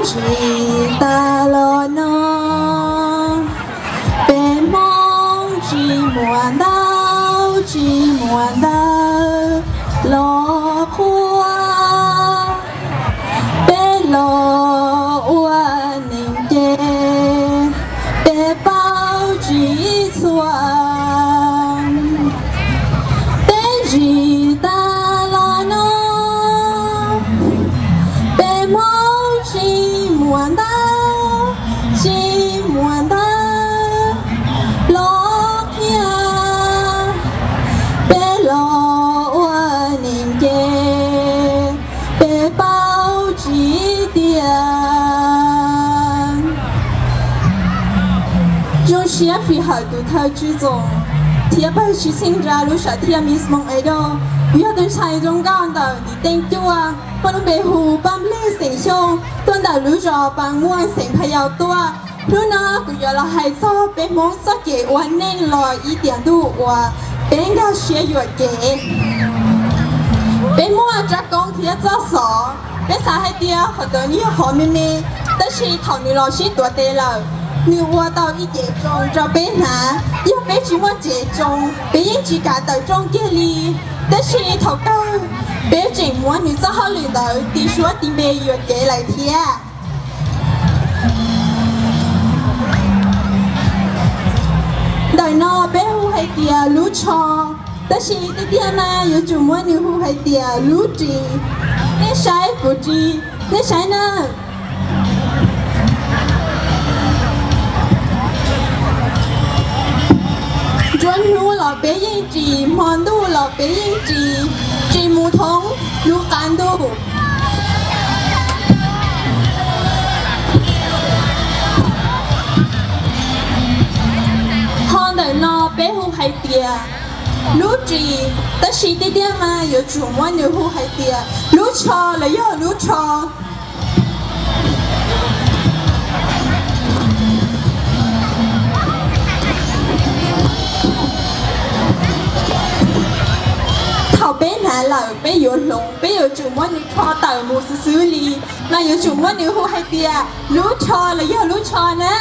Tsis tas los no, peb Hmoob tsis muaj ntaub tsis muaj ntawv los qhuas, peb los ua neeg ces peb paub tsis txhua. Peb tsis tas los no, peb Hmoob tsis muaj ntaub tsis muaj ntawv los qhia, peb los ua neeg ces peb paub tsis tiag. Zoo siab fij hawm tus thawj tswj txoos thiab pawg tshwj xeeb nra lub sam thiaj Miss Hmong Idol, kuv yog tus ntxhais zoo nkauj ntawm ntiv teej cuaj, muaj lub npe hu Paj Nplej xeem Xyooj, tuaj ntawm lub zos Pas Muaj xeem Pha Yau tuaj. Hnub no kuv yuav los hais txog peb Hmoob txoj kev ua neej los ib tiam ntuj uas peb nkag siab yuam kev. Peb muaj rab koob thiab txoj xov, peb xav hais tias qhov ntawd nws yog qhov me me, tab sis thaum nws los sib tuav tes lawm, nws ua tau ib cev tsoo rau peb hnav. Yog peb tsis muaj cev tsoo, peb yeej tsis kav tawm rooj kiag li. Tab sis thaum kawg peb tseem muab nws txoj hauj lwm ntawd tis suab tis npe yuam kev lawm thiab. Ntawm no peb hu hais tias lub tsho, tab sis tiag tiag mas yuav tsum muab nws hu hais tias lub ris. Nej saib kuv ris, nej saib na. Nruab hnub los peb yeej ris, hmo ntuj los peb yeej ris, ris mus thoob lub qab ntuj. Ho ntawm no peb hu hais tias lub ris, tab sis tiag tiag mas yuav tsum muab nws hu hais tias lub tsho los yog lub tsho. Thaum peb hnav lawm peb yuav hloov, peb yuav tsum muab nws rho tawm mus xwb xwb li, mas yuav tsum muab nws hu hais tias lub tsho los yog lub tsho na.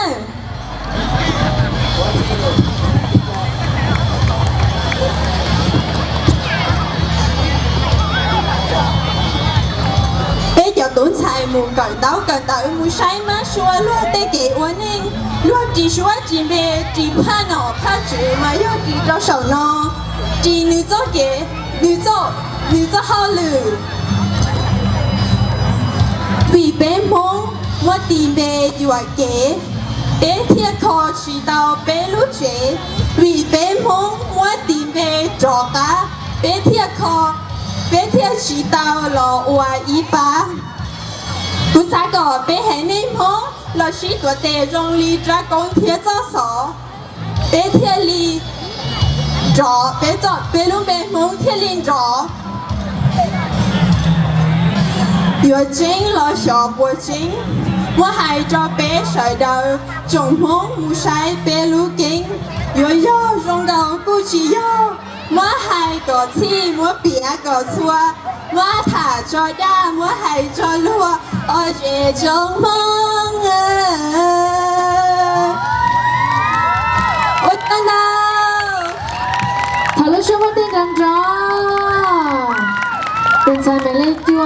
Peb cov tub ntxhais mus kawm ntaub kawm ntawv, mus saib mab suav luag tej kev ua neej, luag ris suab ris npe, ris phaj nom phaj tswv mas yog ris rau saum no, ris nws txoj kev, nws txoj, nws txoj hauj lwm. Vim peb Hmoob muab tis npe yuam kev, peb thiaj kho tsis tau peb lub tsev. Vim peb Hmoob muab tis npe rov qab, peb thiaj kho, peb thiaj tsis tau los ua ib pab. Kuv xav kom peb haiv neeg Hmoob los sib tuav tes zoo li rab koob thiab txoj xov, peb thiaj li nrov, peb, peb lub npe Hmoob thiaj li nrov. Yuav tseeb los xyov puas tseeb, muab hais rau peb sawv daws tsoom Hmoob mus saib peb lub keeb. Yuav yog zoo nkaus kuj tsis yog, muab hais kom txhij muab piav kom txhua, muab tham tso dag muab hais tso luag, o ces tsoom Hmoob. Ua tsaug ntau. Thov lub suab muab tej nrov nrov. Tus ntxhais hmais leej cuaj